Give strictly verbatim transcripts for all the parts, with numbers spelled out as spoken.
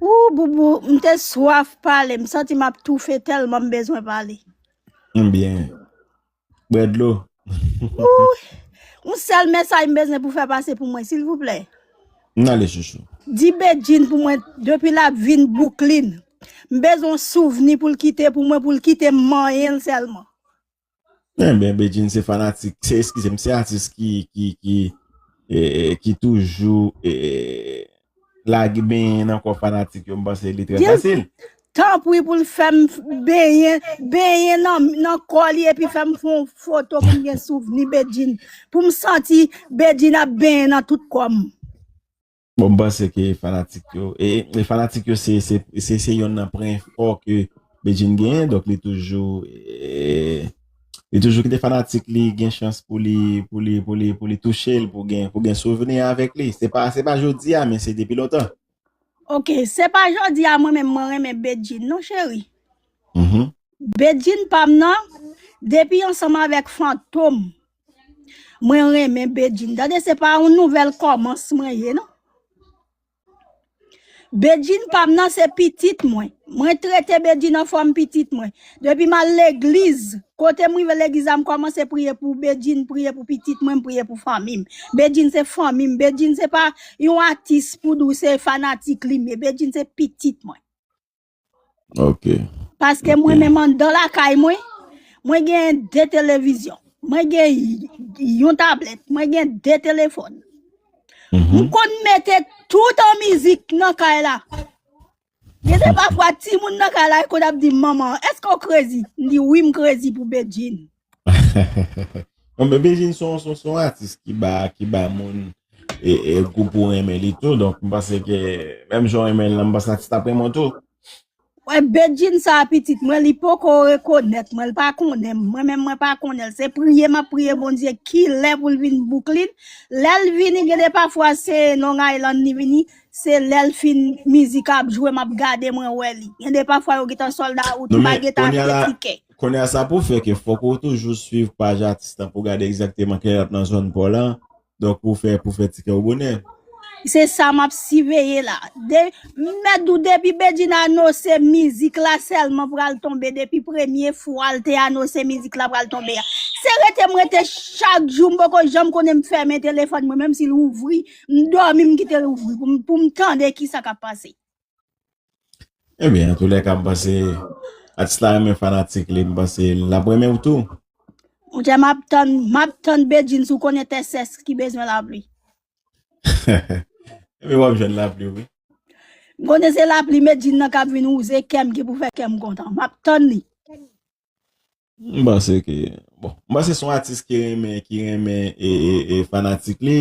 Ou boubou, m te swaf pale, m santi m ap toufe tèlman m bezwen pale. Byen. Bwè dlo. Ou, yon sèl mesaj m bezwen pou fè pase pou mwen, silvouplè. M ale chouchou. Di Bedjine pou mwen, depi l ap vin Brooklyn, m bezwen yon souvni pou l kite pou mwen, pou l kite m manyen l sèlman. Enben, Bedjine se fanatik, se, eskize m, se atis ki, ki, ki, e, e, ki toujou e, e, lage benyen nan kò fanatik yo, m panse li trè fasil. Tanpri pou l fè m benyen, benyen nan, nan kò li epi fè m fè yon foto pou m gen souvni Bedjine. Pou m santi Bedjine ap benyen nan tout kò m. Bon, m panse ke fanatik yo, e, e fanatik yo se, se, se, se yonn nan pwen fò ke Bedjine genyen, donk li toujou, e, li toujou kite fanatik li gen chans pou li, pou li, pou li, pou li touche l, pou gen, pou gen souvni avèk li. Se pa, se pa jodi a, men se depi lontan. Ok, se pa jodi a mwen menm mwen renmen Bedjine, non cheri. Mhm. Bedjine pa m nan, depi ansanm avèk Fantom, mwen renmen Bedjine. Tande, se pa yon nouvèl kòmans mwen ye, non. Bedjine pa m nan, se pitit mwen. Mwen trete Bedjine an fòm pitit mwen. Depi m al legliz, kote m rive legliz la, m kòmanse priye pou Bedjine, priye pou pitit mwen, m priye pou fanmi m. Bedjine se fanmi m. Bedjine se pa yon atis pou di w se fanatik li m ye. Bedjine se pitit mwen. Ok. Paske mwen menm anndan lakay mwen, mwen gen de televizyon, mwen gen yon tablèt, mwen gen de telefòn. M Mhm. konn mete tout an mizik nan kay la. Gen de pafwa timoun nan kay la yo konn ap di m, "Manman, èske w crazy?" M di, "Wi, m crazy pou Bedjine." Bon, men Bedjine se yon, se yon, se yon atis ki ba, ki ba moun e, e gou pou renmen li tou. Donk, m panse ke menm jan w renmen l lan, m panse atis la ap renmen w tou. Wè, Bedjine sa a pitit mwen, li poko rekonèt mwen, li pa konnen m. Mwen menm, mwen pa konnen l. Se priye m ap priye Bondye kilè pou l vin Brooklyn. Lè l vini, gen de pafwa se Long Island li vini, se lè l fin mizik ap jwe, m ap gade mwen wè li. Gen de pafwa yo gentan sòld out, m pa gentan achte tikè. Kounye a sa pou fè ke fòk ou toujou swiv paj atis lan pou gade egzakteman kilè l ap nan zòn pa w lan. Donk pou fè, pou fè tikè w bonè. Se sa m ap siveye la. De, m mèt di w depi Bedjine anonse mizik la sèlman pral tonbe, depi premye fwa l te anonse mizik la pral tonbe a. Se rete m rete chak jou, m poko janm konnen m fèmen telefòn mwen, menm si l ouvri, m dòmi m kite l ouvri pou m, pou m tande kisa k ap pase. Ebyen, antoulèka, m panse atis la renmen fanatik li, m panse l ap renmen w tou. Monchè, m ap tann, m ap tann Bedjine, si w konnen tè sèch ki bezwen lapli. Ebyen, w ap jwenn lapli, wi. M konnen se lapli Bedjine nan k ap vin wouze kè m ki pou fè kè m kontan. M ap tann li. M panse ke, bon, m panse se yon atis ki renmen, ki renmen e, e, e fanatik li.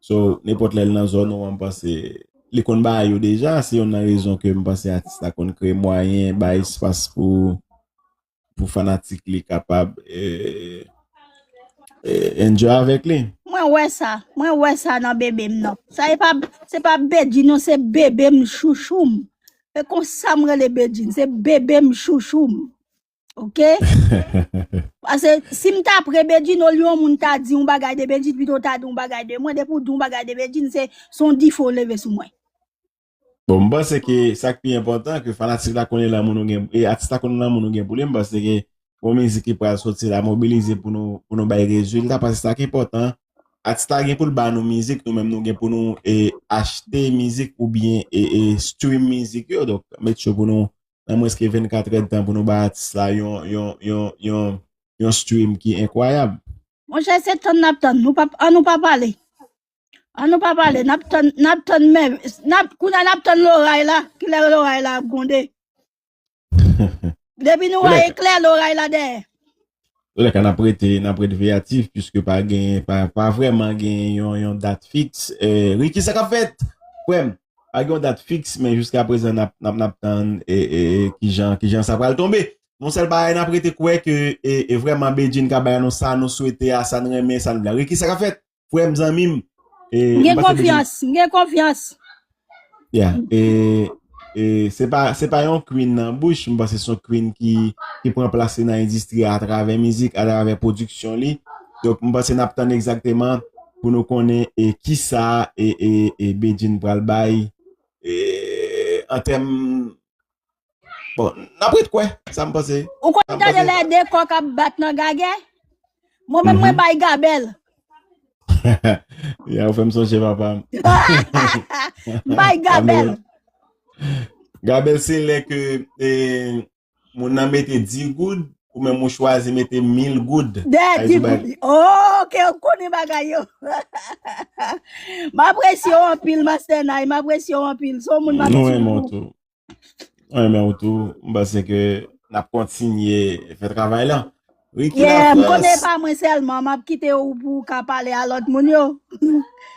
So, nenpòt lè l nan zòn ou an, m panse li konn bagay yo deja. Se youn nan rezon ke m panse atis la konn kreye mwayen, bay espas pou, pou fanatik li kapab e, e, enjoy avèk li. Mwen wè sa, mwen wè sa nan bebe m nan. Sa e pa, se pa Bedjine non, se bebe m, chouchou m. E konsa m rele Bedjine, se bebe m, chouchou m. Ok? Paske si m ta pre Bedjine, olye yon moun ta di yon bagay de Bedjine, pito w ta di yon bagay de mwen. Depi w di yon bagay de Bedjine, se, se yon difo w leve sou mwen. Bon, m panse ke sa k pi enpòtan, ke fanatik la konnen lanmou nou gen, e atis la konnen lanmou nou gen pou li, m panse ke yon mizik ki pral soti la mobilize pou nou, pou nou bay rezilta, paske sa k enpòtan, atis la gen pou l ba nou mizik, nou menm nou gen pou nou e, achte mizik oubyen e, e stream mizik yo. Donk, make sure pou nou nan mwens ke vennkat èdtan pou nou bay atis la yon, yon, yon, yon, yon stream ki enkwayab. Monchè, se tann n ap tann. Nou pa, an nou pa pale. An nou pa pale. N ap tann, n ap tann men, n ap, kounye a n ap tann loray la. Kilè loray la ap gwonde? Depi nou wè eklè, loray la dèyè. Antoulèka, n ap rete, n ap rete veyatif, piske pa gen, pa, pa vrèman gen yon, yon dat fiks. Eh, Ricky, sa k ap fèt? Frè m, pa gen yon dat fiks, men jiska prezan, n ap, n ap, n ap tann e, e, e, kijan, kijan sa pral tonbe. Yon sèl bagay, n ap rete kwè ke e, e vrèman Bedjine ka bay nou sa nou swete a, sa n renmen, sa n vle. Ricky, sa k ap fèt? Frè m, zanmi m. E, M gen konfyans, m gen konfyans. Yeah. E, e se pa, se pa yon queen nan bouch, m panse se yon queen ki, ki pran plas li nan endistri a atravè mizik, atravè pwodiksyon li. Donk, m panse n ap tann egzakteman pou nou konnen e kisa e, e, e Bedjine pral bay e, an tèm, bon, n ap ret kwè, sa m panse. Ou konn tande lè de kòk ap bat nan gagè? Mwen menm mwen bay gabèl. Ya, ou fè m sonje papa. M bay gabèl. Gabèl se lè ke e, moun nan mete dis goud, ou menm ou chwazi mete mil goud. Dèyè dis goud. Oh, ok, ou konnen bagay yo. M apresye w anpil, Master Nay, m apresye w anpil. Se yon moun m ap di. Mwen renmen w tou. Mwen renmen w tou. M panse ke n ap kontinye fè travay la. Ricky Lafrans. Yeah, m konnen pa mwen sèlman, m ap kite w pou w ka pale a lòt moun yo.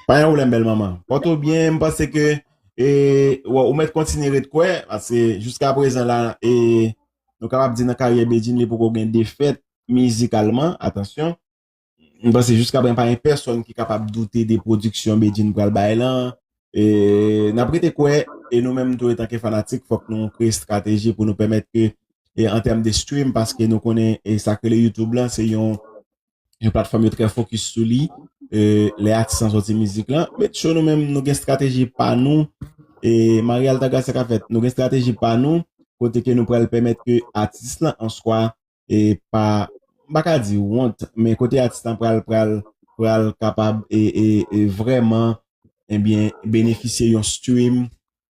Pa gen pwoblèm, bèl manman. Pòte w byen, m panse ke e, ou, ou mèt kontinye ret kwè, paske jiska prezan la, e, nou kapab di nan karyè Bedjine, li poko gen defèt mizikalman, atansyon. M panse jiska prezan pa gen pèsonn ki kapab doute de pwodiksyon Bedjine pral bay lan. E, n ap rete kwè, e nou menm tou etanke fanatik, fòk nou kreye estrateji pou nou pèmèt ke, e, an tèm de stream, paske nou konnen, e, sa k rele YouTube lan, se yon yon platfòm yo trè fokis sou li. E, lè atis lan sòti mizik lan, met cho nou menm, nou gen estrateji pa nou. E, Marie Altagracia k ap fèt, nou gen estrateji pa nou, kote ke nou pral pèmèt ke atis lan answa, e, pa, m pa ka di wont, men kote atis lan pral, pral, pral kapab, e, e, e vrèman, ebyen, benefisye yon stream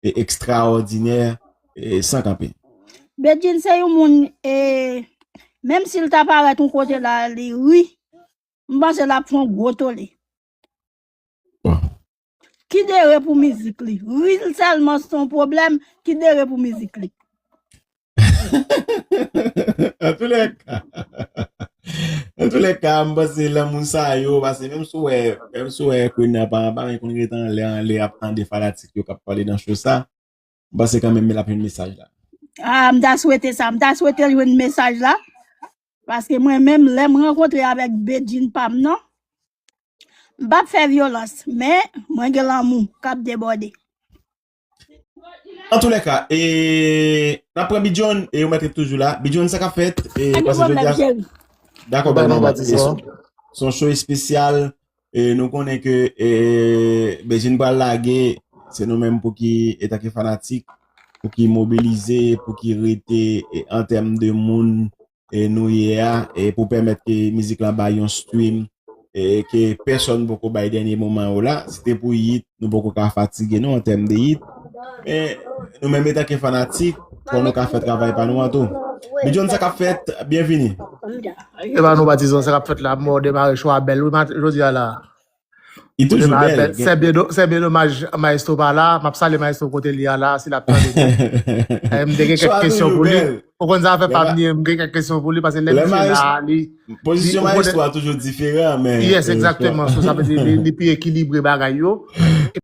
e, ekstraòdinè, e, san kanpe. Bedjine se yon moun, e, menm si l ta parèt yon kote la, li ri, m panse l ap fè yon gwo tole. Ki dere pou mizik li. Ri l sèlman se yon pwoblèm, ki dere pou mizik li. Antoulèka, antoulèka, m panse lanmou sa yo, paske menm si w wè, menm si w wè Queen nan pa, pa konn ret anlè, anlè ap tande fanatik yo k ap pale nan cho sa, m panse kanmenm l ap jwenn mesaj la. Ah, m ta swete sa, m ta swete l jwenn mesaj la, paske mwen menm, lè m rankontre avèk Bedjine pa m nan, m p ap fè vyolans, men mwen gen lanmou k ap debòde. Antoulèka, e, n ap pran Bidjòn, e, ou mèt toujou la. Bidjòn, sa k ap fèt? E, dakò, bèl manman. Se yon show espesyal. E, nou konnen ke, e, Bedjine pral lage, se nou menm pou ki, etanke fanatik, pou ki mobilize, pou ki rete, e, an tèm de moun, e, nou ye a, e, pou pèmèt ke mizik lan bay yon stream, e, ke pèsonn poko bay dènye moman yo la. Si te pou hit, nou poko ka fatige nou an tèm de hit. Men, nou menm etanke fanatik, fò nou ka fè travay pa nou an tou. Bidjòn, sa k ap fèt? Byenvini. E pa nou patizan, sa k ap fèt la, mwen demare cho a bèl wi, jodi a la. Li toujou bèl. Se byen domaj Maestro pa la. M ap salye Maestro kote li a la, si l ap tande. M te gen kèk kesyon pou li. Ou konn sa fè pa m ni, m gen kèk kesyon pou li, paske lè misye la, li. Pozisyon Maestro a toujou diferan, men. Yes, egzakteman. So, sa vle di, li, li pi ekilibre bagay yo.